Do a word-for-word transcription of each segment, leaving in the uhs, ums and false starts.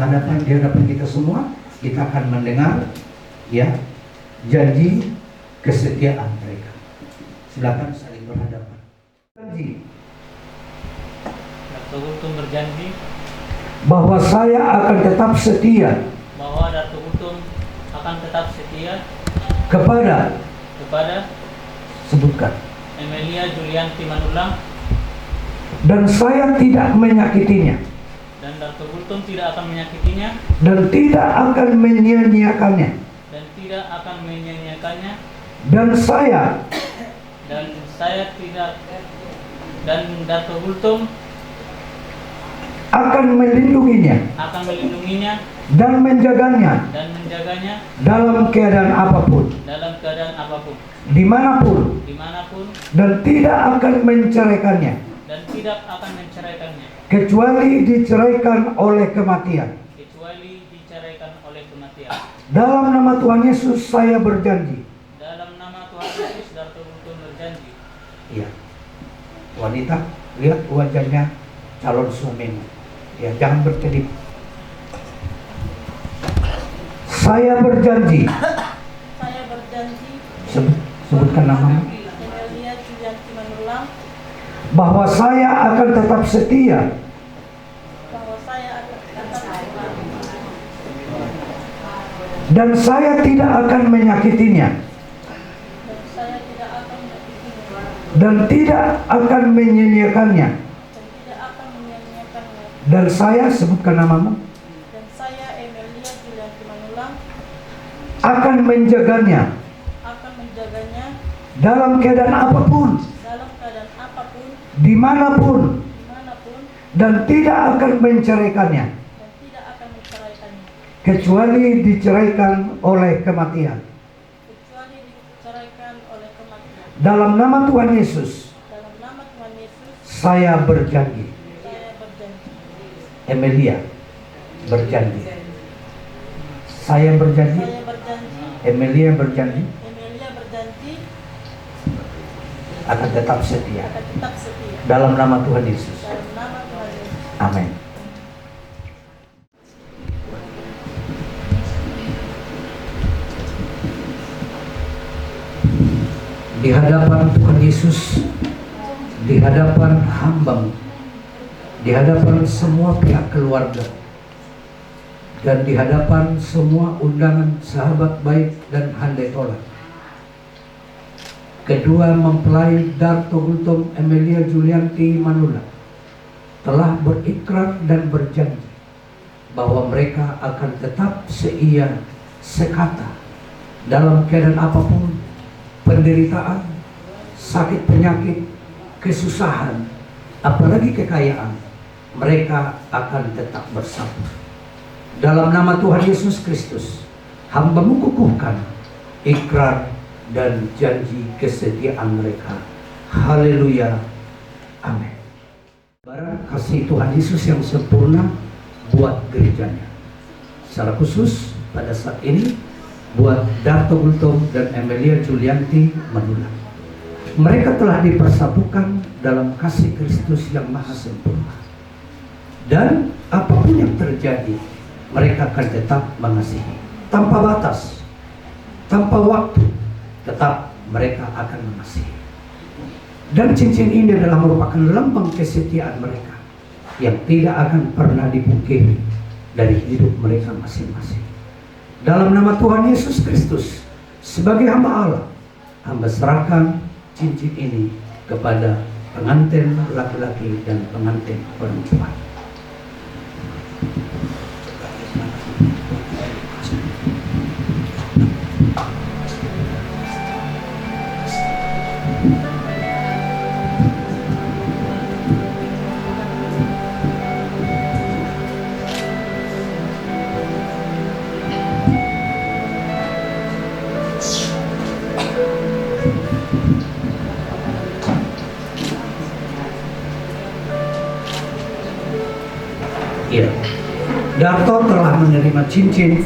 Hadapan, di hadapan kita semua, kita akan mendengar, ya, janji kesetiaan mereka. Silakan saling berhadapan. Janji. Darto Gultom berjanji. Bahwa saya akan tetap setia. Bahwa Darto Gultom akan tetap setia. Kepada. Kepada. Sebutkan. Emelia Julianti Manullang. Dan saya tidak menyakitinya. Dan Darto Gultom tidak akan menyakitinya. Dan tidak akan menyia-nyiakannya. Dan tidak akan menyia-nyiakannya. Dan saya. Dan saya tidak. Dan Darto Gultom. Akan melindunginya. Akan melindunginya. Dan menjaganya. Dan menjaganya. Dalam keadaan apapun. Dalam keadaan apapun. Dimanapun. Dimanapun. Dan tidak akan menceraikannya. Dan tidak akan menceraikannya. Kecuali diceraikan oleh kematian. Kecuali diceraikan oleh kematian. Dalam nama Tuhan Yesus saya berjanji. Dalam nama Tuhan Yesus, Darto Gultom berjanji. Iya. Wanita, lihat wajahnya calon suamimu. Ya, jangan berkedip. Saya berjanji. Saya berjanji. Sebut, sebutkan namamu. Emelia Julianti Manullang. Bahwa saya akan tetap setia. Bahwa saya akan tetap setia. Dan saya tidak akan menyakitinya. Dan saya tidak akan menyakitinya. Dan tidak akan menyia-nyiakannya. Dan tidak akan menyia-nyiakannya. Dan saya, sebutkan namamu. Dan saya, Emelia Julianti Manullang. Akan menjaganya. Akan menjaganya. Dalam keadaan apapun. Dalam keadaan apapun. Dimanapun. Dimanapun. Dan tidak akan menceraikannya. Dan tidak akan menceraikannya. Kecuali diceraikan oleh kematian. Kecuali diceraikan oleh kematian. Dalam nama Tuhan Yesus. Dalam nama Tuhan Yesus. Saya berjanji. Saya berjanji. Emelia berjanji. Saya berjanji. Saya berjanji. Emelia berjanji. Emelia berjanji. Akan tetap setia. Akan tetap setia. Dalam nama Tuhan Yesus. Dalam nama Tuhan Yesus. Amin. Di hadapan Tuhan Yesus, di hadapan hamba-Mu, di hadapan semua pihak keluarga, dan di hadapan semua undangan sahabat baik dan handai tolak, kedua mempelai Darto Gultom Emelia Julianti Manullang telah berikrar dan berjanji bahwa mereka akan tetap seia sekata dalam keadaan apapun, penderitaan, sakit penyakit, kesusahan, apalagi kekayaan, mereka akan tetap bersatu. Dalam nama Tuhan Yesus Kristus, hamba-Mu kukuhkan ikrar dan janji kesetiaan mereka. Haleluya. Amin. Barang kasih Tuhan Yesus yang sempurna buat gereja-Nya. Secara khusus pada saat ini buat Darto Gultom dan Emelia Julianti Manullang. Mereka telah dipersatukan dalam kasih Kristus yang maha sempurna. Dan apapun yang terjadi, mereka akan tetap mengasihi. Tanpa batas, tanpa waktu, tetap mereka akan mengasihi. Dan cincin ini adalah merupakan lambang kesetiaan mereka yang tidak akan pernah dipungkiri dari hidup mereka masing-masing. Dalam nama Tuhan Yesus Kristus, sebagai hamba Allah, hamba serahkan cincin ini kepada pengantin laki-laki dan pengantin perempuan. Iya. Darto telah menerima cincin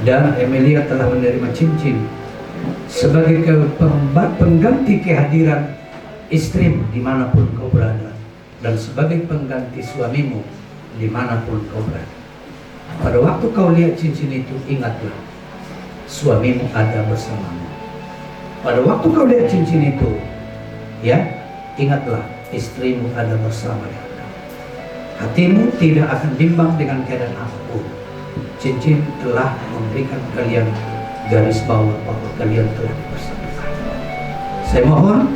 dan Emelia telah menerima cincin sebagai ke-, pemba-, pengganti kehadiran istrimu dimanapun kau berada dan sebagai pengganti suamimu dimanapun kau berada. Pada waktu kau lihat cincin itu, ingatlah, suamimu ada bersamamu. Pada waktu kau lihat cincin itu, ya, ingatlah, istrimu ada bersama dengan kamu. Hatimu tidak akan bimbang dengan keadaan apapun. Cincin telah memberikan kalian garis bawah bahwa kalian telah dipersatukan. Saya mohon,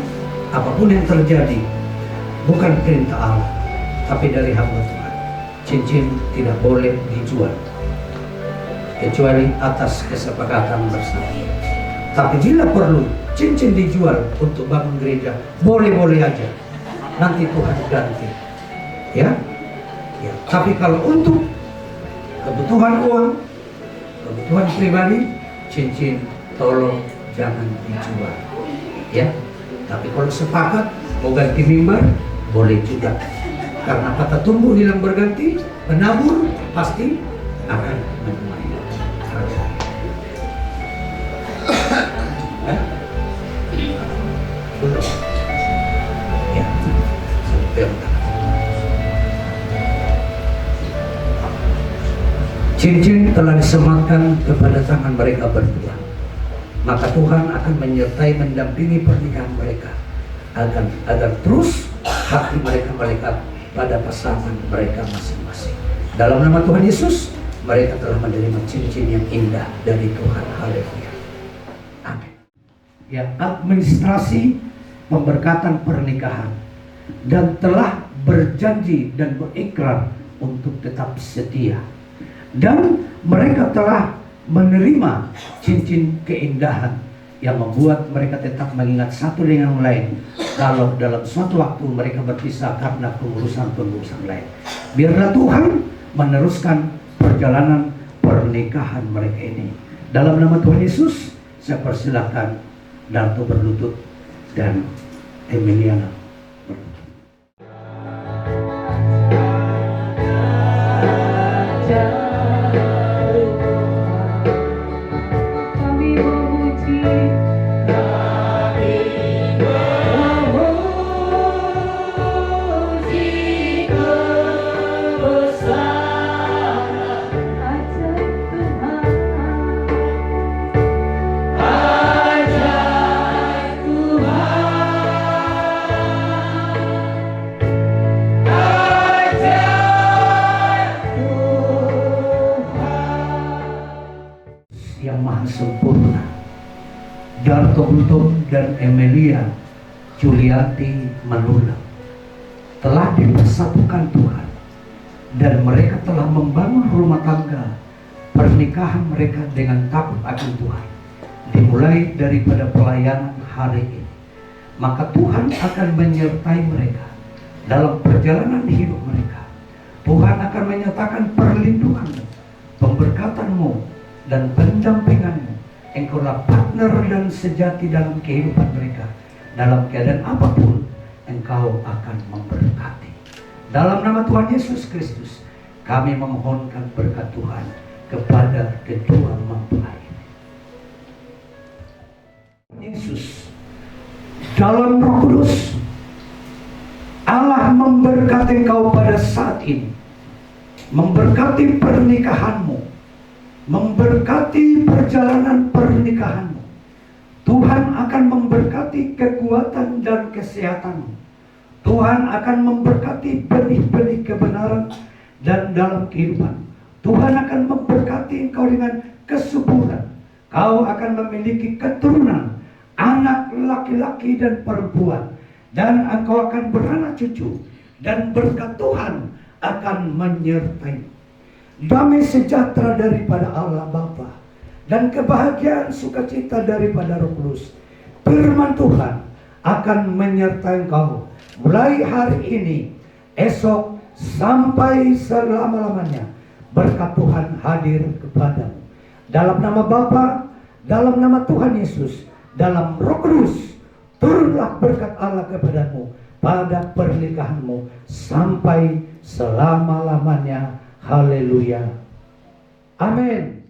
apapun yang terjadi, bukan perintah Allah, tapi dari hamba Tuhan. Cincin tidak boleh dijual kecuali atas kesepakatan bersama. Tapi bila perlu cincin dijual untuk bangun gereja, boleh-boleh aja. Nanti Tuhan ganti. Ya? Ya. Tapi kalau untuk kebutuhan uang, kebutuhan pribadi, cincin tolong jangan dijual. Ya. Tapi kalau sepakat mau ganti mimbar, boleh juga. Karena kata tumbuh hilang berganti, menabur pasti akan menuai. Hah? Belum. Ya. Sampai. Cincin telah disematkan kepada tangan mereka berdua. Maka Tuhan akan menyertai, mendampingi pernikahan mereka, agar, agar terus hati mereka melekat pada pasangan mereka masing-masing. Dalam nama Tuhan Yesus, mereka telah menerima cincin yang indah dari Tuhan. Haleluya. Amin. Ya, administrasi pemberkatan pernikahan, dan telah berjanji dan berikrar untuk tetap setia. Dan mereka telah menerima cincin keindahan yang membuat mereka tetap mengingat satu dengan yang lain kalau dalam suatu waktu mereka berpisah karena pengurusan-pengurusan lain. Biarlah Tuhan meneruskan perjalanan pernikahan mereka ini. Dalam nama Tuhan Yesus, saya persilakan Darto berlutut dan Emiliana berlutut. Yang Maha Sempurna, Darto Gultom dan Emelia Julianti Manullang telah dipersatukan Tuhan, dan mereka telah membangun rumah tangga pernikahan mereka dengan takut akan Tuhan, dimulai daripada pelayanan hari ini. Maka Tuhan akan menyertai mereka dalam perjalanan hidup mereka. Tuhan akan menyatakan perlindungan-Mu, pemberkatan-Mu, dan pendampingan-Mu. Engkaulah partner dan sejati dalam kehidupan mereka. Dalam keadaan apapun, Engkau akan memberkati. Dalam nama Tuhan Yesus Kristus, kami memohonkan berkat Tuhan kepada kedua mempelai ini. Yesus, dalam Roh Kudus, Allah memberkati engkau pada saat ini, memberkati pernikahanmu, memberkati perjalanan pernikahanmu. Tuhan akan memberkati kekuatan dan kesehatanmu. Tuhan akan memberkati benih-benih kebenaran dan dalam kehidupan. Tuhan akan memberkati engkau dengan kesuburan. Kau akan memiliki keturunan, anak laki-laki dan perempuan, dan engkau akan beranak cucu, dan berkat Tuhan akan menyertai. Damai sejahtera daripada Allah Bapa dan kebahagiaan sukacita daripada Roh Kudus, firman Tuhan akan menyertai engkau mulai hari ini, esok, sampai selama-lamanya. Berkat Tuhan hadir kepadamu. Dalam nama Bapa, dalam nama Tuhan Yesus, dalam Roh Kudus, turunlah berkat Allah kepadamu pada pernikahanmu sampai selama-lamanya. Haleluya. Amin.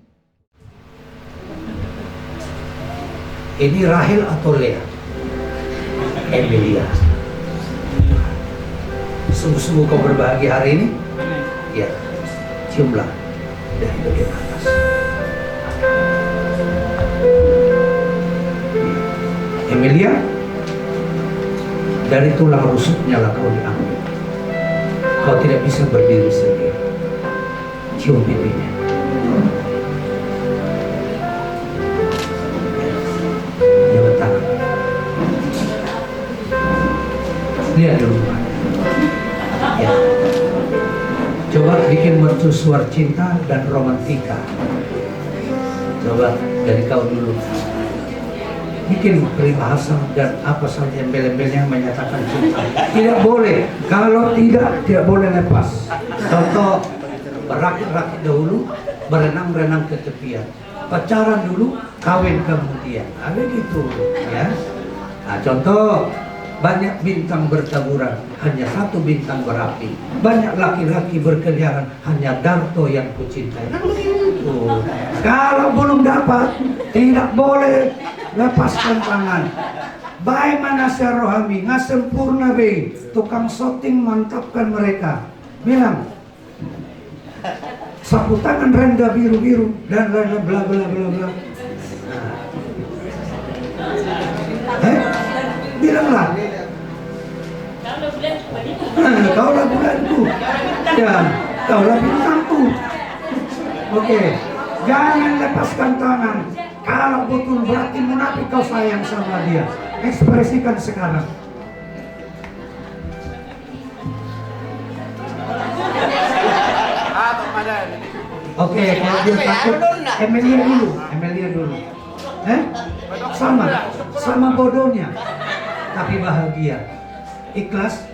Ini Rahel atau Lea? Emilia. Sungguh-sungguh kau berbahagia hari ini? Ya. Ciumlah. Dari bagian atas. Emelia, dari tulang rusuknya lah kau diambil. Kau tidak bisa berdiri sendiri. Cium pipinya. Jabat tangan. Lihat dulu, Pak. Ya. Coba bikin mercusuar cinta dan romantika. Coba dari kau dulu. Bikin peribahasa dan apa saja embel-embelnya menyatakan cinta. Tidak boleh. Kalau tidak, tidak boleh lepas. Contoh, berakit-rakit dahulu, berenang-renang ke tepian. Pacaran dulu, kawin kemudian. Nah, begitu, ya. Nah, contoh, banyak bintang bertaburan, hanya satu bintang berapi. Banyak laki-laki berkeliaran, hanya Darto yang kucintai. Kan begitu. Kalau belum dapat, tidak boleh lepaskan tangan. Bae ma na sian rohami, nga sempurna be, tukang syuting mantapkan mereka. Bilang, sapu tangan renda biru-biru dan renda bla bla bla bla. Eh? Bilanglah. Eh, kaulah bulanku. Ya, kaulah bintangku. Oke. Jangan lepaskan tangan. Kalau betul berarti munafik kau sayang sama dia. Ekspresikan sekarang. Oke, kalau dia takut, Emelia dulu, Emelia dulu. Eh? Sama, sama bodohnya. Tapi bahagia. Ikhlas,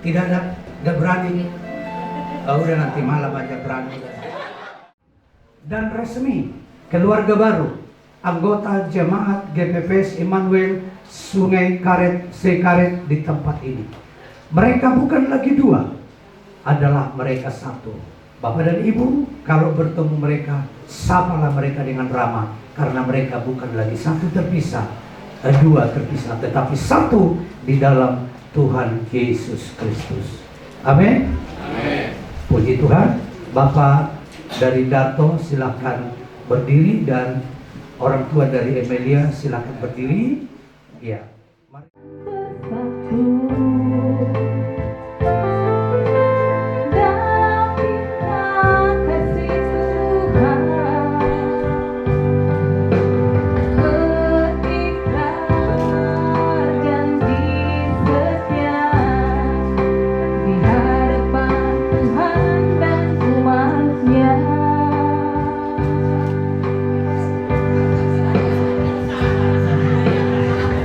tidak ada, tidak berani. Oh, udah nanti malam aja berani. Dan resmi keluarga baru anggota jemaat G P P S Immanuel Sungai Karet, Sekaret di tempat ini. Mereka bukan lagi dua, adalah mereka satu. Bapak dan Ibu, kalau bertemu mereka, sapalah mereka dengan ramah, karena mereka bukan lagi satu terpisah, eh, dua terpisah, tetapi satu di dalam Tuhan Yesus Kristus. Amin. Amin. Puji Tuhan. Bapak dari Darto, silakan berdiri, dan orang tua dari Emelia, silakan berdiri. Ya. Mari. Berikrar janji setia di hadapan Tuhan dan umat-Nya.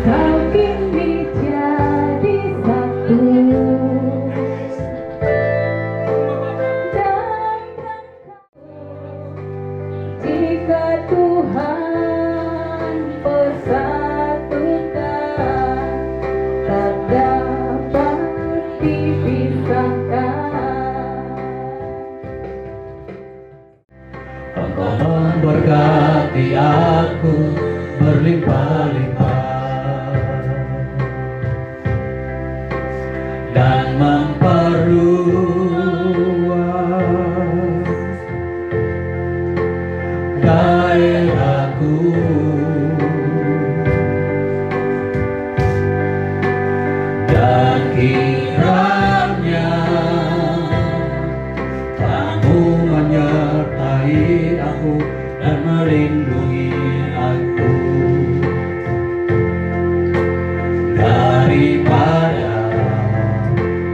Kau kini jadi satu. Dan Jika Tuhan persatukan, tak dapat dipisahkan. Engkau memberkati aku berlimpah-limpah dan memperluas daerahku. Dan kiranya tangan-Mu menyertai aku dan melindungi aku daripada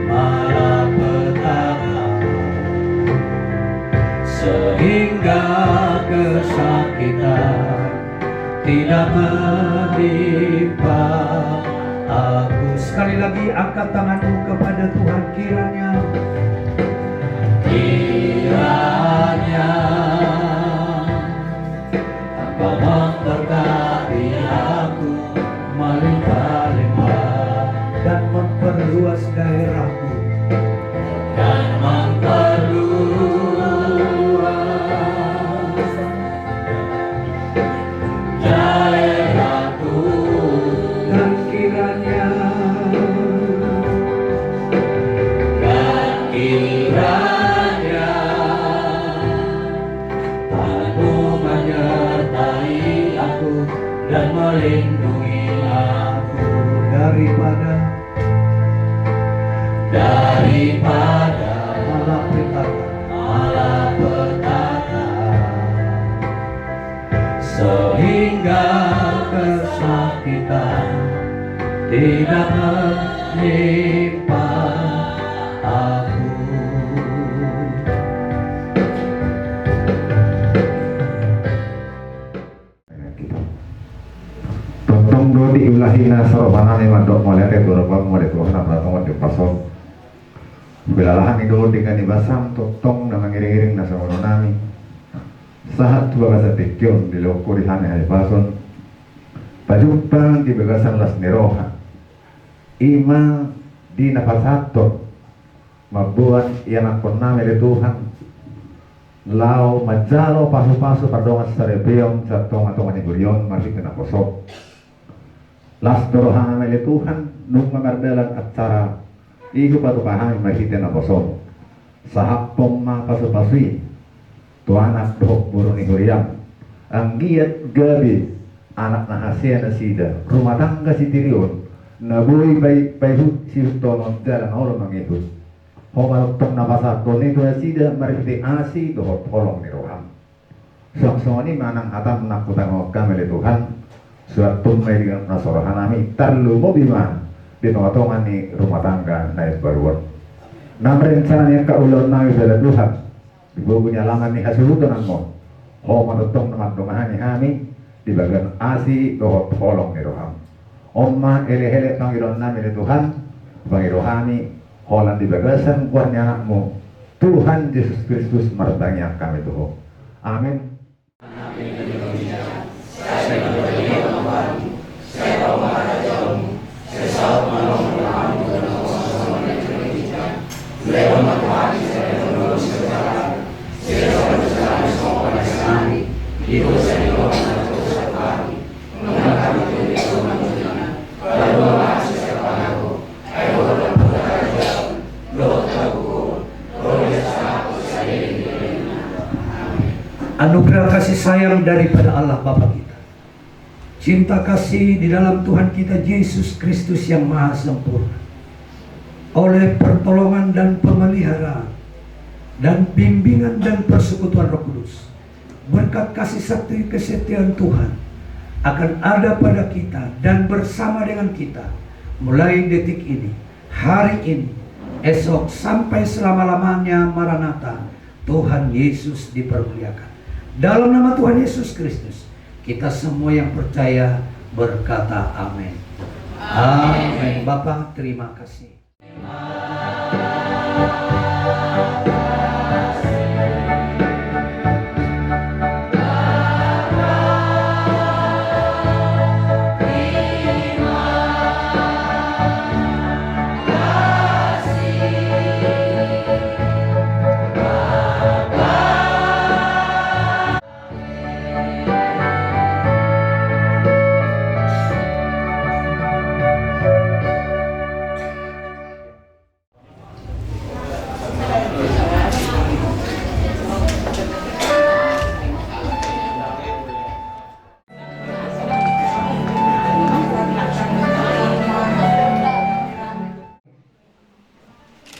malapetaka, sehingga kesakitan tidak menimpa aku. Sekali lagi, angkat tanganmu kepada Tuhan, kiranya, kiranya Engkau memberkati aku melimpah-limpah dan memperluas daerahku. Dan memperluas daerahku. Dan kiranya, dan kiranya Lindungi aku daripada, daripada malapetaka, malapetaka, sehingga kesakitan tidak menimpa aku. Tongtong do diulahi na saroha nami mandok mauliate tu Ho, mauliate tu Ho na pinatongon di ombas on. Hulalahan i do denggan ni basam, tongtong na mangiringiring na songon on nami. Sahat tu bagasan tingki on dilehon Ho di hami hahipason, pajumpa di bagasan las ni roha. I ma di na pasahathon mamboan ianakhon nami ale Tuhan, laho manjalo pasupasu pardongansaripeon sian tongatonga ni huria on marhite naposo. Las do roha nami ale Tuhan, nunga mardalan acara i hupatupa hami marhite naposo. Sahaphon ma pasupasu i tu anak dohot boru ni huriam, anggiat gabe anak na hasea nasida, rumah tangga sitiri on, na boi bai, bai hu-, sihuthonon jala na olo mangihut. Ho ma tongtong na pasahathon i tu nasida marhite asi dohot holong ni roham. Suang songon i ma nang hatam na hutangihon hami ale Tuhan, suanhon ma i di ganup na saroha nami, tarlumobi ma di tongatonga ni rumah tangga na imbaru on. Na marencana ni angka ulaon nami ale Tuhan, di bogu ni alaman ni hasuhuton on, Ho ma tongtong na mandongani hami di bagas asi dohot holong ni roham. On ma elekelek pangidoan nami ale Tuhan, pangido hami holan di bagasan goar ni anakmu, Tuhan Jesus Kristus martangiang hami tu Ho. Amen. Anugerah kasih sayang daripada Allah Bapa kita, cinta kasih di dalam Tuhan kita Yesus Kristus yang maha sempurna, oleh pertolongan dan pemeliharaan dan bimbingan dan persekutuan Roh Kudus, berkat kasih setia kesetiaan Tuhan akan ada pada kita dan bersama dengan kita mulai detik ini, hari ini, esok, sampai selama-lamanya. Maranatha, Tuhan Yesus dipermuliakan. Dalam nama Tuhan Yesus Kristus, kita semua yang percaya berkata amin. Amin. Amin. Bapak, terima kasih.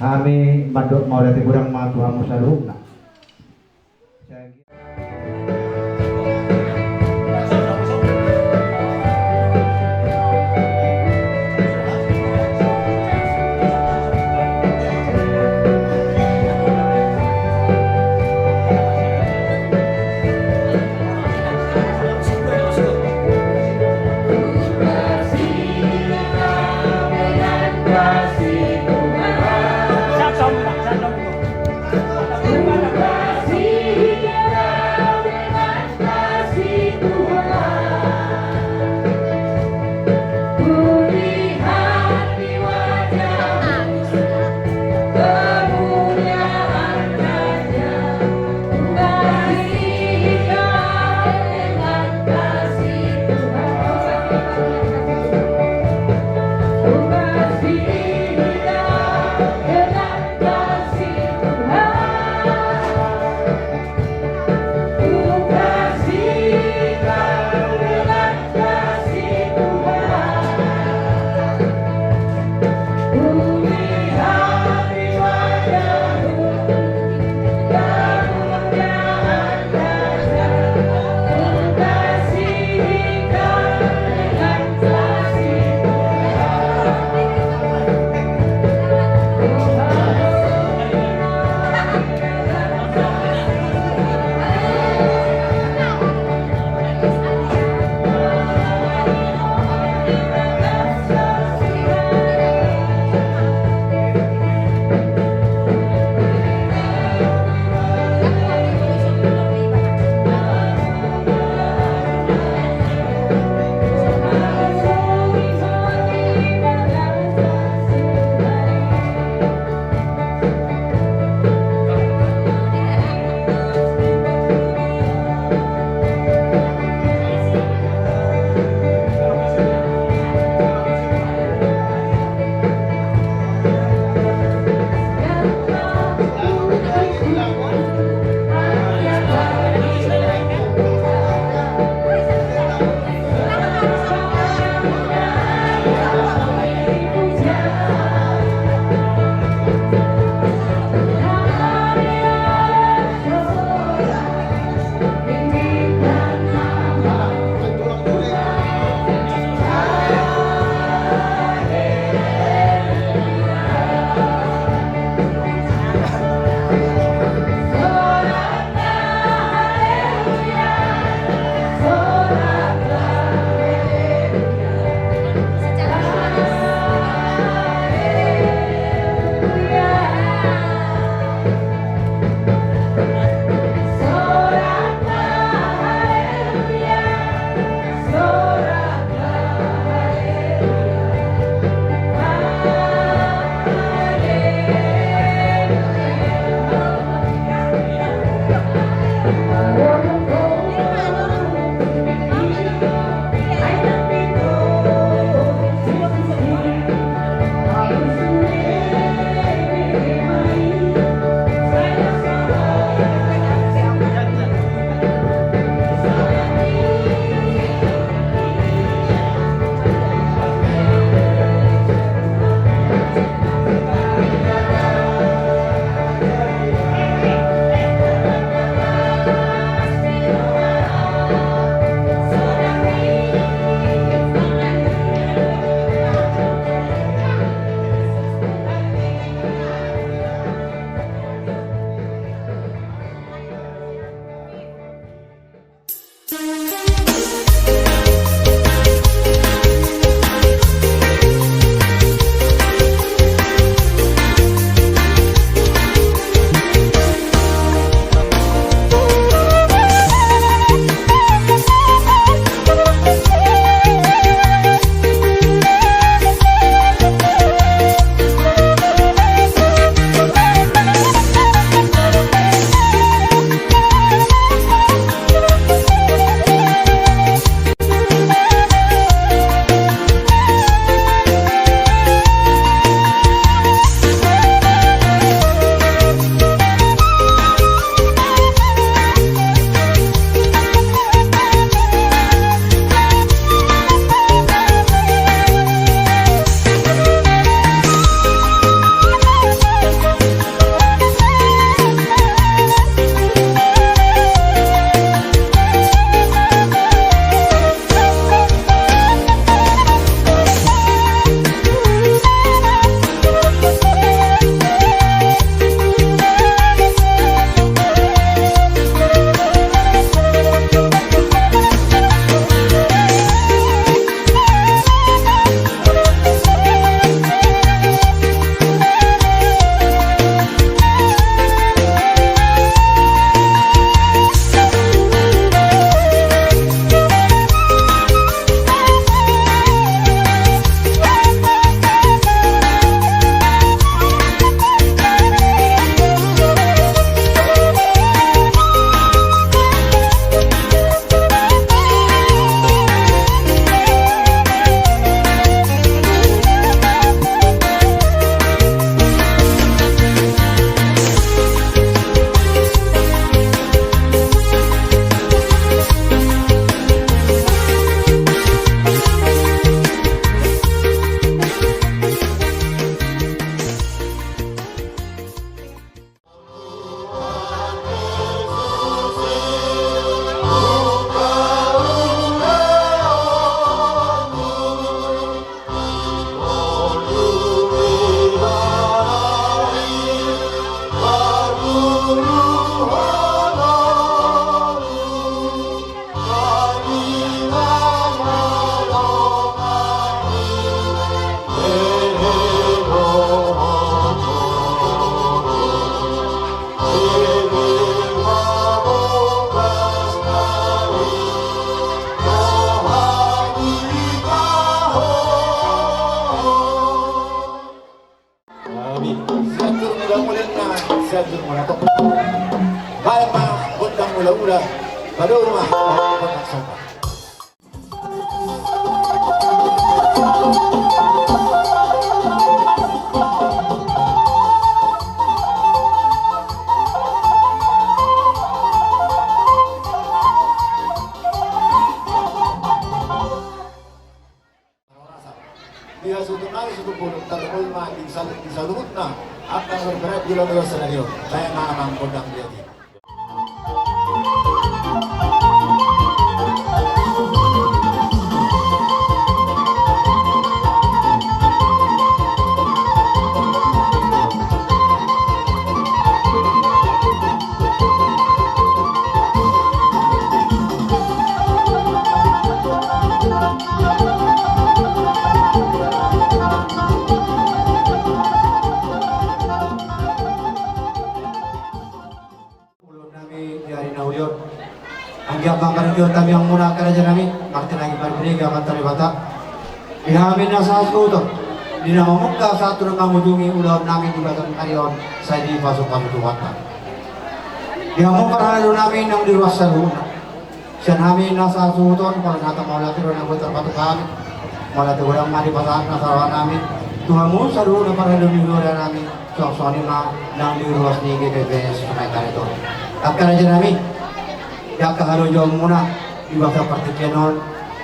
Hami mandok mauliate godang ma tu hamu saluhutna. Baen ma gondang mula-mula, baen ma gondang somba. Di hasuhuton nami suhut bolon, tarlumobi ma di sal-, di saluhutna angka na marberat di ulaon sadari on. Baen ma amang gondang di hati. Ulaon nami di ari na uli on. Anggiat ma marhite on tamiang muna angka raja nami, martinangi parbinege Amanta Debata. Di hami na sasuhuton, di na mamungka sahat tu na mangujungi ulaon nami di bagasan ari on, sai dipasu-pasu Tuhanta. Di hamu parhalado nami nang di ruas saluhutna. Sian hami na sasuhuton, molo hata mauliate do na boi tarpatupa hami. Mauliate godang ma dipasahat na saroha nami tu hamu saluhutna parhalado ni huria nami. Songon i ma nang di ruas ni G P P S Sungai Karet on. Angka raja nami, di angka halojaon muna di bagasan partingkian on,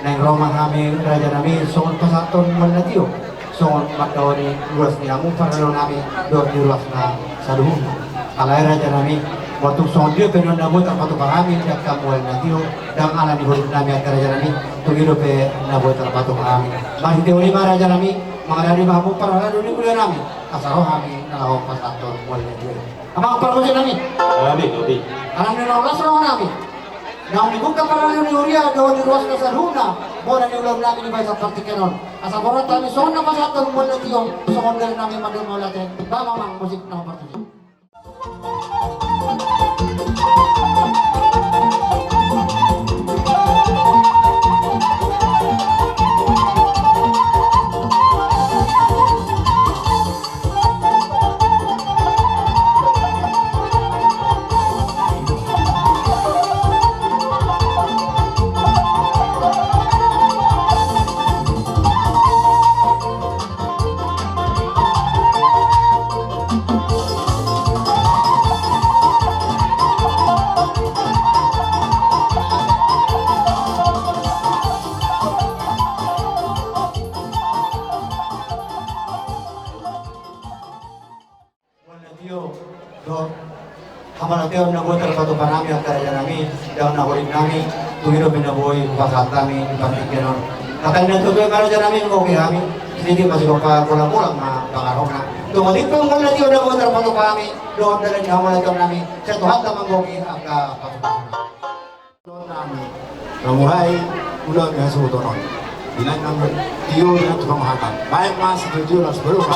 naeng ro ma hami raja nami songon pasahathon mual na tio, songon mandaoni ruas ni hamu parhalado nami dohot di ruas na saluhutna. Alai raja nami, molo tung songon dia pe nuaeng na boi tarpatupa hami di angka mual na tio, ndang ala ni holong nami angka raja nami, tung i dope na boi tarpatupa hami. Marhite on i ma raja nami, mangaradei ma hamu parhalado ni huria nami, asa ro hami na laho pasahathon mual na tio. Amang parmusik nami. Gabe, gabe. Alana na las roha nami. Naung dibuka parhalado ni huria dohot di ruas na saluhutna, bona ni ulaon nami di bagasan partingkian on. Asa borat hami songon na pasahathon mual na tio, songon dare nami mandok mauliate. Baen ma amang musik na parmusik. Mual na tio dohot hamauliateon na boi tarpatupa hami angka raja nami, ndang na holing nami, tung i dope na boi hupasahat hami di partingkian on. Hata ni na tutu ma raja nami, manggohi hami sididi, masihol pagolang-golang ma pangarahutna. Tung adong pe mual na tio na boi tarpatupa hami dohot dalan ni hamauliateon nami, sai Tuhanta manggohi angka patupaon nami. Namuhai ulaon ni hasuhuton on. Di na tio, di na tukang hata. Baen ma sitio-tio las bolon.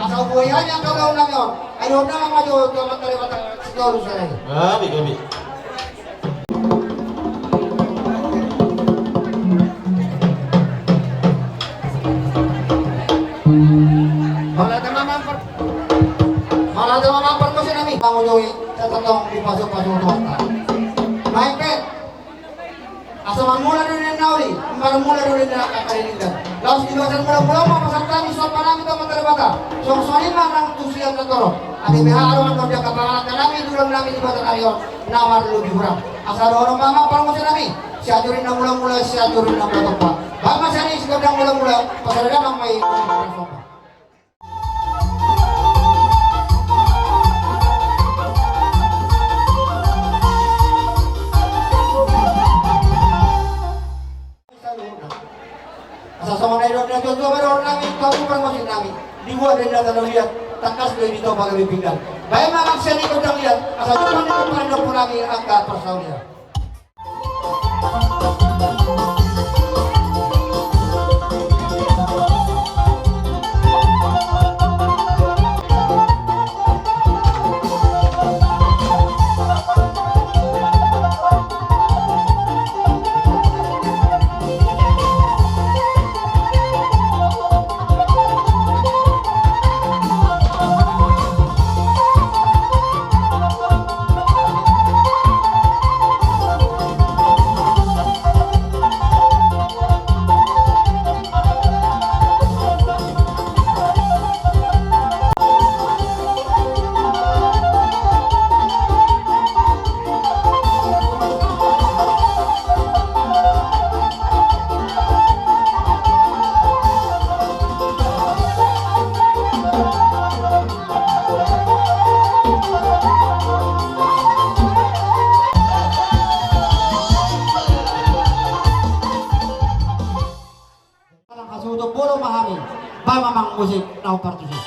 Asa hubuhai hami angka ulaon nami on. Ai dohot nama ma jo tu Amanta Debata sitolu sada i. Gabe, gabe. Mauliate ma amang par-, mauliate ma amang parmusik nami. Mangujungi, sai tongtong dipasu-pasu Tuhanta. Baen pe. Asa marmula do ninna uli, marmula do ninna angka denggan. Laos di bagasan mula-mula ma pasahat hami somba nami tu Amanta Debata. Songon i ma nang tu sian na torop. Ate beha adong-adong di angka pangalangka nami, tulang nami di bagasan ari on na marlobi hurang. Asa dohonon ma amang parmusik nami, sian juri na mula-mula, sian juri na mula tompa. Baen ma sian i sigandang mula-mula, pasada damang ma i. Asa songon na nidok ni natua-tua ma dohonon nami tu hamu parmusik nami. Dibuat do inda tano liat, tangkas do i ditopa gabe pinggan. Baen ma amang sian i gondang liat, asa jumpa ni pardomu nami angka parsaulian. Laho partusi.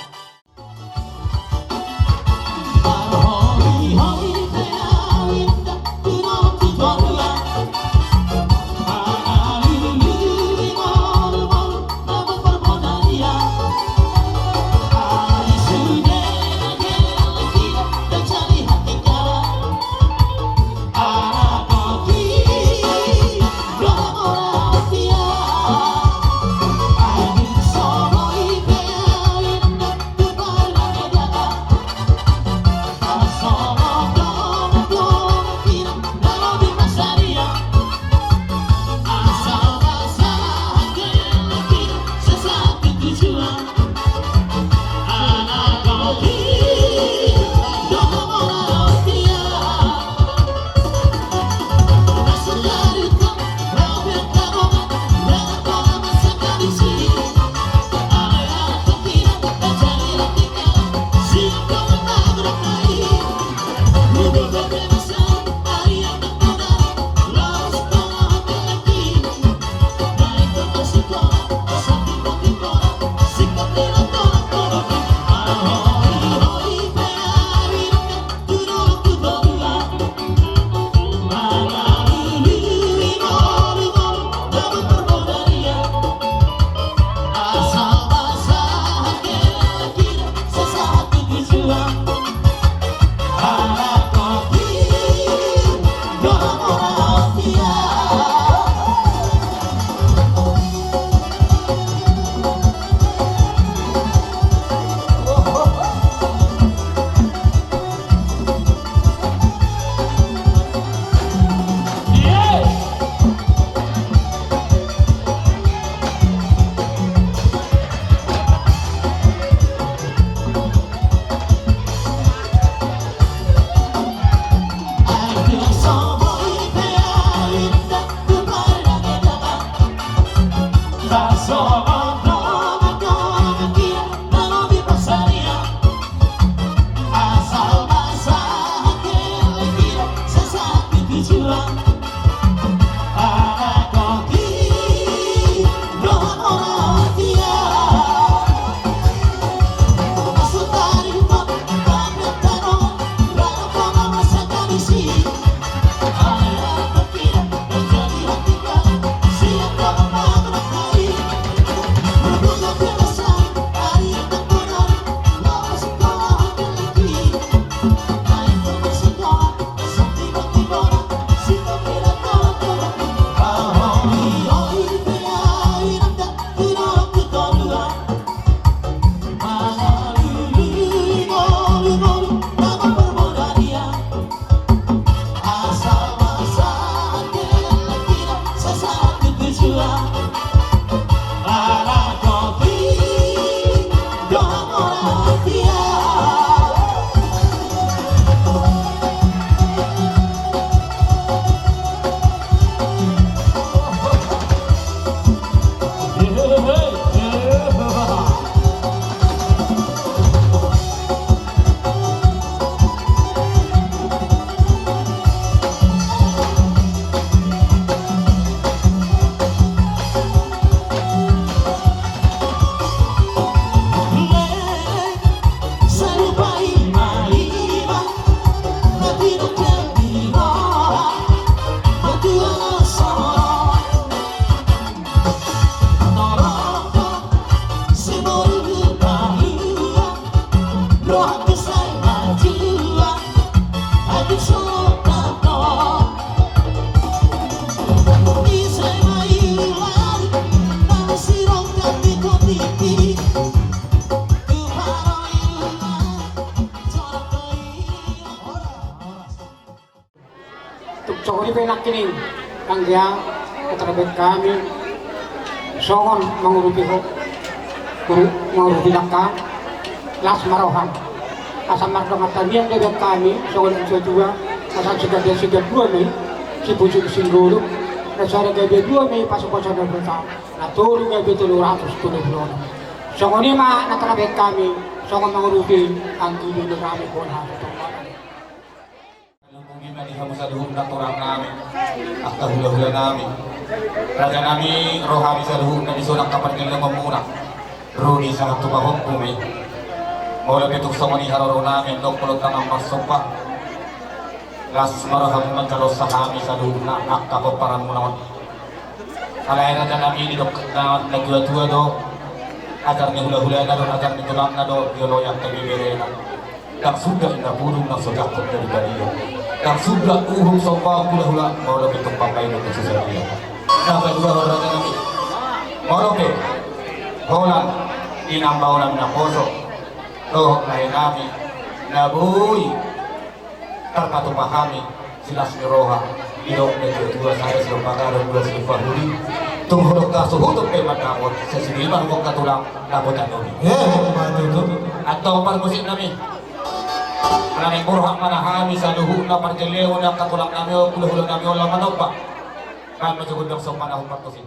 Tung songon i pe nangkining, anggia, na tarbahen hami songon mangurupi ho, mangurupi dangka, las ma roham. Asa mardongan tangiang do bahen hami songon na satua, asa siganda sigandua ma i, sipucuk singgoluk, na sada gabe dua ma i pasupasu ni Debata, na tolu gabe tolu ratus tolu pulu onom. Songon i ma na tarbahen hami songon mangurupi anggi ni hami bona. Mangihut ma di hamu saluhutna torang nami, angka hulahula nami, raja nami, roha ni saluhutna di son angka parjolo na mamona. Runi sangat tumahompu me. Molo pe tung songon i haroro nami, ndok molo tangan marsomba, las ma rohamu manjalosa hami saluhutna angka pomparanmuna on. Alai raja nami, didok na, na tua-tua do, ajar ni hula-hulana do, ajar ni tulangna do, dioloi angka ibeberena. Ndang suda inna pudung na so jangkon dari badia. Ndang suda uhum somba hula-hula, molo pe tung pambahenon na so sadia. Na paduahon raja nami, molo pe holan inang baonan naposo dohot lae nami na boi tarpatupa hami, silas ni roha, didok na tua-tua, sada silompa gadong, dua silompa huli. Tung hudok hasuhuton pe mandapot, sai sude ma hudok angka tulang dapotan nami. Eh, ma tutu. Antong parmusik nami, ala naeng borhat ma hami saluhutna parjolo ni angka tulang nami on, hula-hula nami on laho manomba. Baen ma jo gondang somba na humparmusik.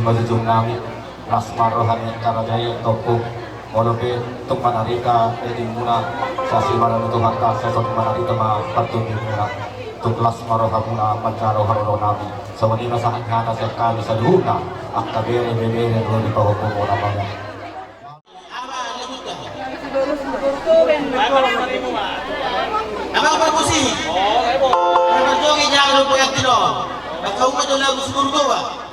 Manjujung nami, las ma roha ni angka raja i, Ompu. Molo pe tung manarita dagingmuna, sai simarana Tuhanta, sai songon i manarita ma partingkianmuna. Tung las ma rohamuna manjalo haroro nami. Songon i ma sahat hata sian hami saluhutna angka bere, bebere, ro di pahompumuna. Abang Parmusi. Abang Jogi, jangan lupa yang tino. Bang kau mah tu lagu Sumur Gowa.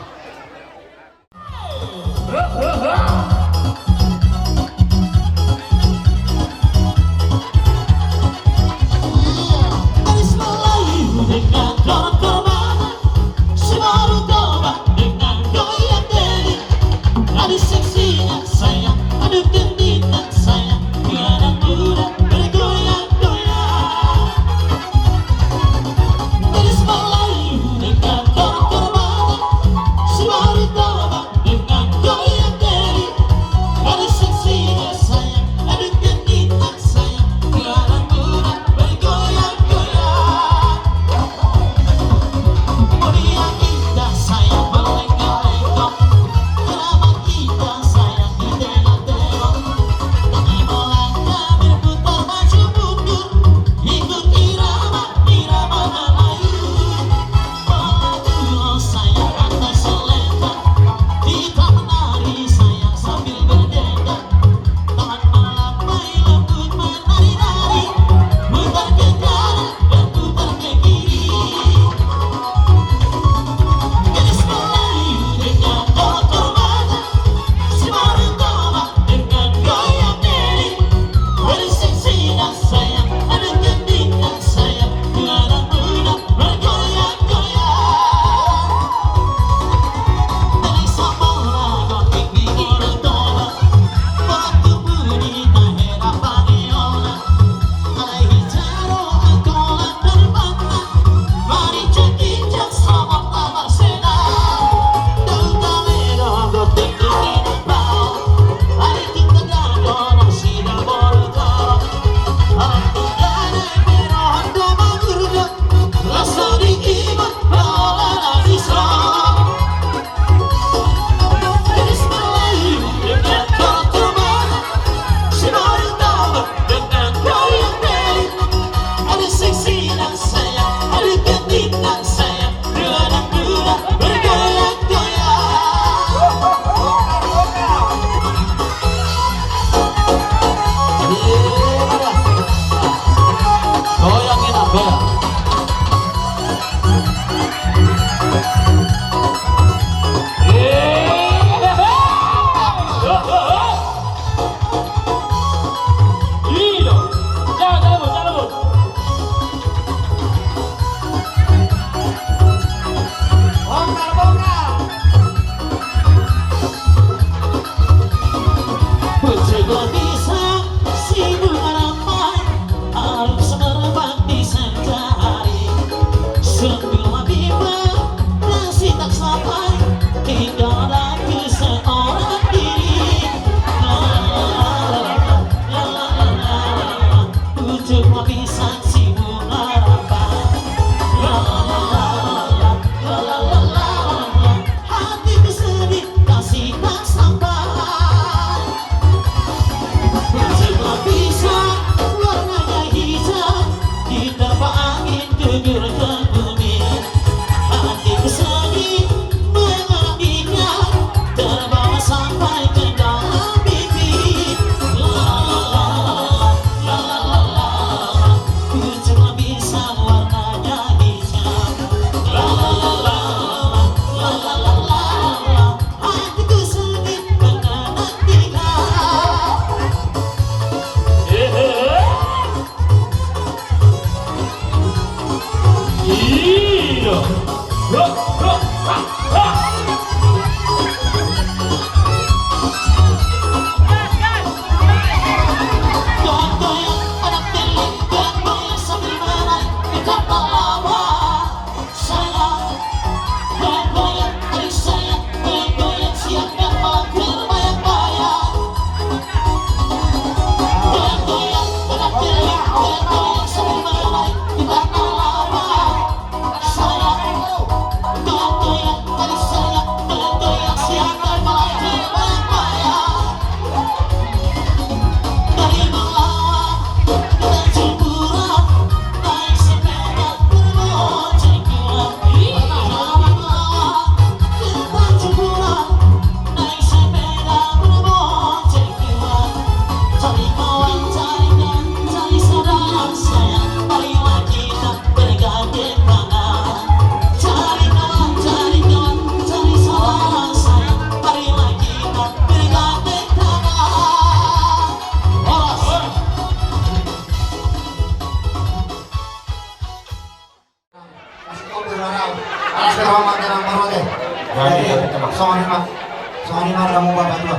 Songon i ma hamu bapatua.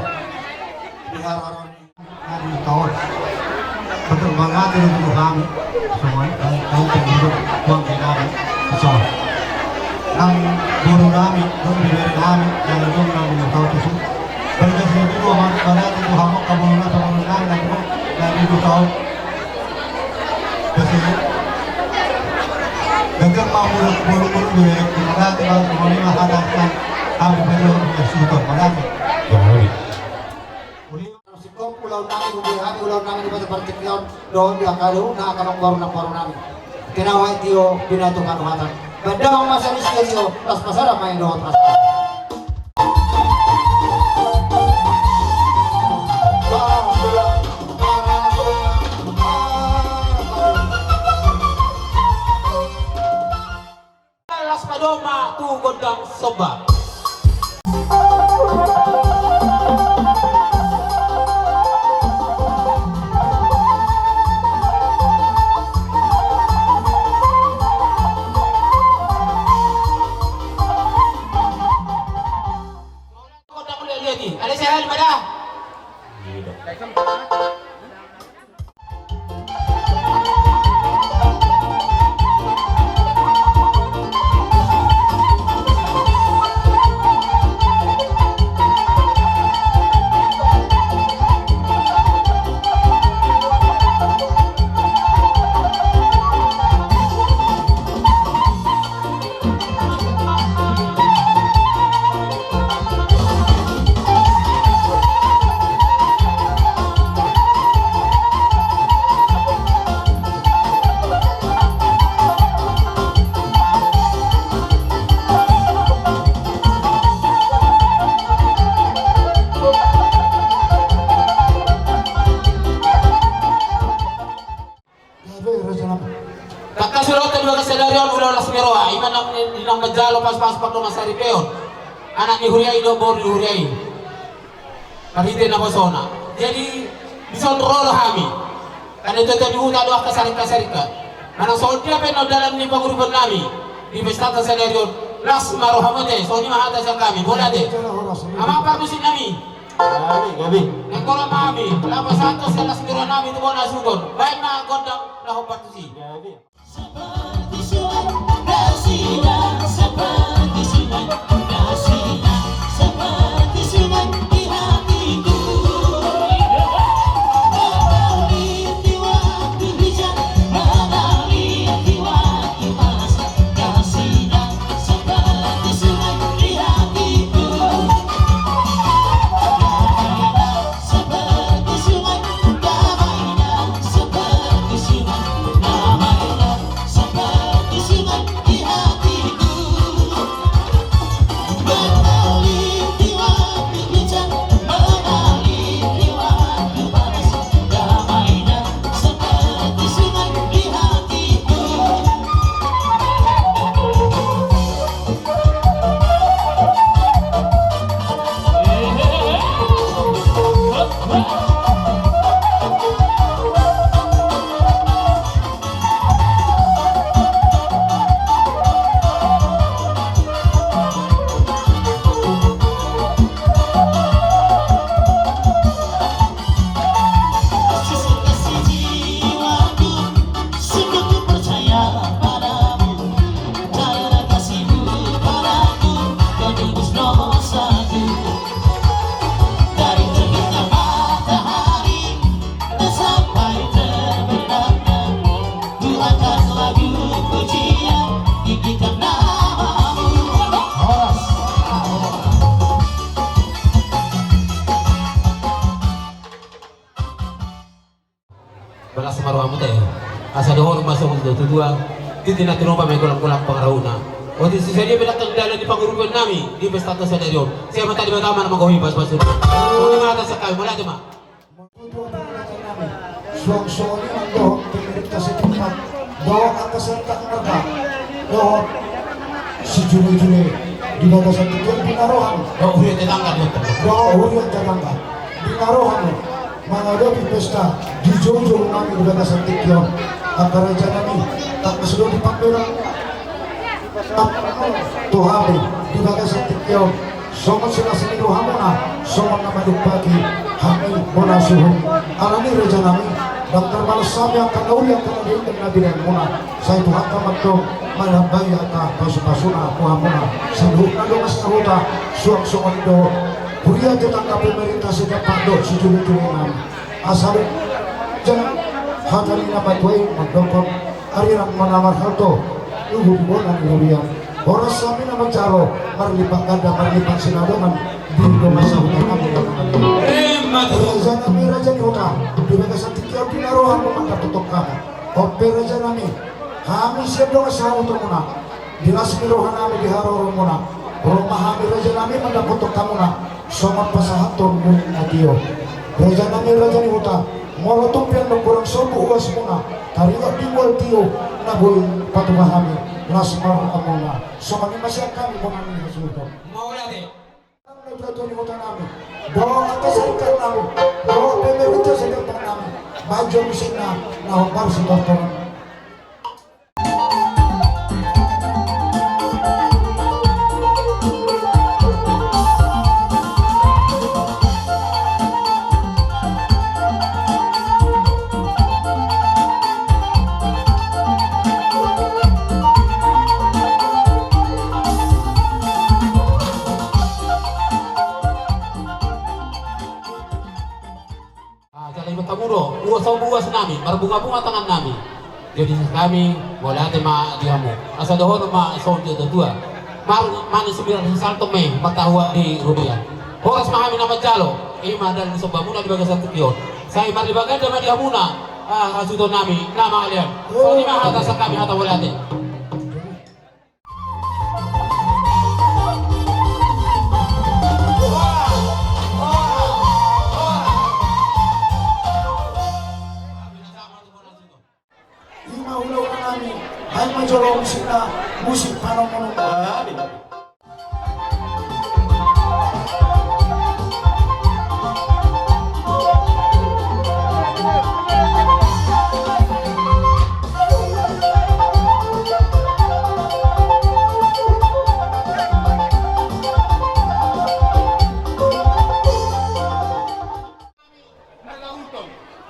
Di haroro ni. Adi taon. Betul banget ini dulu kami. Songon i, kami, kami penduduk uang di kami. Songon i. Nang boru nami, dong di bere nami, yang dong nang di taon itu. Berarti itu dua mas, berarti itu hamu, kamu nang sama nang, nang, nang di taon. Gabe ma mulak mulak mulak be, nanti kalau semuanya mah ada kan, kami berdua punya sutor, makasih. Jadi. Uli, sikop ulaon nami, ulaon nami di masa partingkian, dohot di angka dohot na angka boru nami. Kena wai tio, bina tu kanuhatan. Benda masa di sini tio, pas pasar apa yang dohot pas. Las padomu tu gondang somba. Gondang udah lihat nih, ada saya ada pada. Gabe, raja nami. Tangkas ulaonta di bagasan sadari on ulaon las ni roha, ima nang, nang manjalo pasupasu pardongansaripeon anak ni huria i dohot boru ni huria i. Marhite naposona. Jadi, dison ro do hami. Kan ito-ito di huta do angka sarikat-sarikat. Manang songon dia pe na dalan ni pangurupion nami di pestanta sadari on. Las ma rohamu ate, songon i ma hata sian hami, bola ate. Amang parmusik nami. Gabe, gabe. Nangkola ma hami, laho pasahathon sian las ni roha nami tu bona suhut on. Baen ma gondang laho partusi. Gabe. Seperti sungai, kau sinang, seperti sungai, kau sinang, seperti sungai di hatiku. Mengalir di waktu hujan, mengalir di waktu panas, kau sinang, seperti sungai di hatiku. Seperti sungai, damainya seperti sungai, damainya seperti sungai di hatiku. Mengalir di waktu hujan, mengalir di waktu panas, damainya seperti sungai di hatiku. Sungguh ku percaya padamu, karena kasihmu padaku, kau tembus nomor satu. Dari terbitnya matahari sampai terbenamnya, ku angkat lagu pujian, tinggikan namamu. Horas. Balas ma rohamu ate. Asa dohonon ma songon tutu, tutu, tutu. Tintin na tinompa ma i, golanggolang pangarahutna. Otik so sadia pe nangkin dalan ni pangurupion nami di pestanta sadari on. Sian Amanta Debata ma na manggohi pasupasuna. Songon i ma hata sian hami, mauliate ma. Suang songon i ma dohot pemilikta setempat, dohot angka sarinta marga, dohot sijolo-jolo di bagasan tingki on, di na roham. Dohot huria tetangga, dohot huria tetangga. Di na roham mangadopi pesta di joujou nami di bagasan tingki on. Angka raja nami, tangkas do dipambahen tu hami di bagasan tingki on. Songon silas ni rohamuna, songon na manumpahi hami bona suhut. Alani raja nami, ndang tarbalos hami angka na uli angka na denggan na binahenmuna. Sai Tuhanta ma antong manambai angka pasupasuna tu hamuna. Saluhutna dongan sahuta, suang songon i do huria tetangga, pemerintah, sitampak dohot sijolo-jolo nami. Asa do jala hata ni na matua i mandokkon, arirang ma na marhalto, tubu di bona ni huria. Horas hami na manjalo, marlipat ganda marlipat sinadongan di dongan sahuta nami na mangalean. Raja nami, raja ni huta, di bagasan tingki on di na ro hamu mandapothon hami. On pe raja nami, hami sian dongan sahutamuna, di las ni roha nami di haroromuna, ro ma hami raja nami mandapothon hamuna songon pasahaton muna na tio. Raja nami, raja ni huta, molo tung pe annon hurang sombu uasmuna taringot di mual tio na boi patupa hami, las ma rohamuna. Songon i ma sian hami bona ni hasuhuton. Mauliate. Dohot angka sarikat nami, dohot pemerintah sitampak nami, bahen jo musik na hombar sitortoran. Ah, jala iba tabu do, uas sombu uas nami, marbunga-bunga tangan nami. Jadi hami mauliate ma di hamu. Asa dohonon ma songon di tua-tua. Mar-, manis sumirat sisalto me martahuan di rupiah. Horas ma hami na manjalo, i ma dalan ni sombamuna di bagasan tingki on. Sai marlipat ganda ma di hamuna, ah, hasuhuton nami na mangalean. Songon i ma hata sian hami, hata mauliate. I ma hulahula nami, bahen ma jolo musikna, musik panongonon.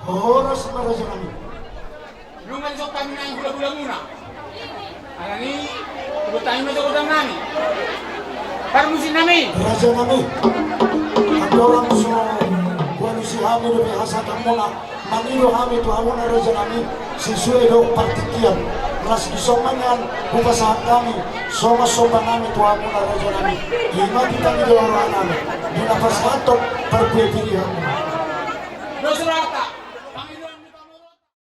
Horas ma raja nami. Nunga dison hami nai hulahulamuna. Alani i, iboto hami ma jo godang nami. Parmusik nami. Raja nami. Andorang so hualusi hami dope hasahatonmuna, mangido hami tu hamuna raja nami, sisue dohot partingkian. Las dison ma nian hupasahat hami songon somba nami tu hamuna raja nami. I ma hita ni jolo roha nami, di na pasahathon parbue pidi hamuna. Dos rohanta.